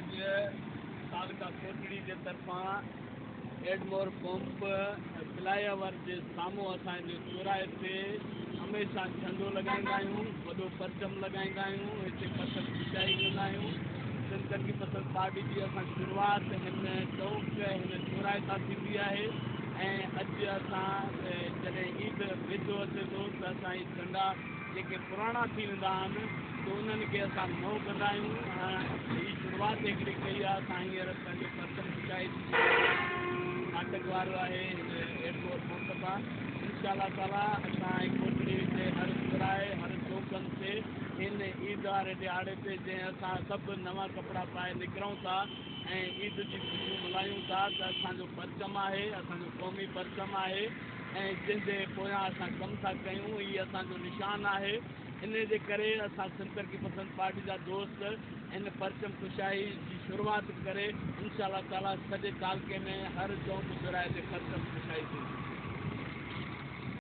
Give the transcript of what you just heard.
اڄ تعلقه ڪوٽڙي جي طرفان ايڊمور پمپ فلائي اوور جي سامهون اسان جي چوراهي تي هميشه جهنڊو لڳائيندا آهيون، وڏو پرچم لڳائيندا آهيون، هتي پرچم کچائي ڪندا آهيون. سنڌ ترقي پسند پارٽي جي اسان شروعات هن چونڪ هن چوراهي تان ٿيندي آهي ۽ اڄ اسان جڏهن عيد ويجهو اچي ٿو ته اسان هي جهنڊا جيڪي پراڻا ٿي ويندا آهن ته انهن کي اسان نئون ڪندا آهيون. هي شروعات هڪڙي ڪئي آهي اسان هينئر پنهنجو پرچم ڇڪائي ڦاٽڪ وارو آهي هن ايئرپورٽ پمپ تان انشاء الله تعالي اسان هي ڪوٽڙي تي هر چوراهي هر چوڪن تي هن عيد واري ڏهاڙي تي جنهن اسان سڀ نوان ڪپڙا پائي نڪرون ٿا ۽ عيد جي خوشيون ملهايون ٿا ته اسان جو پرچم آهي اسان جو قومي پرچم آهي. ۽ جنهن جي پويان اسان ڪم ٿا ڪيون هي اسان جو نشان آهي انهي جي ڪري اسان سنڌ ترقي پسند پارٽي جا دوست هن پرچم ڪشائي جي شروعات ڪري انشاء الله تعالي سڄي تعلقي ۾ هر چونڪ چوراهي تي پرچم ڪشائي ٿيندي.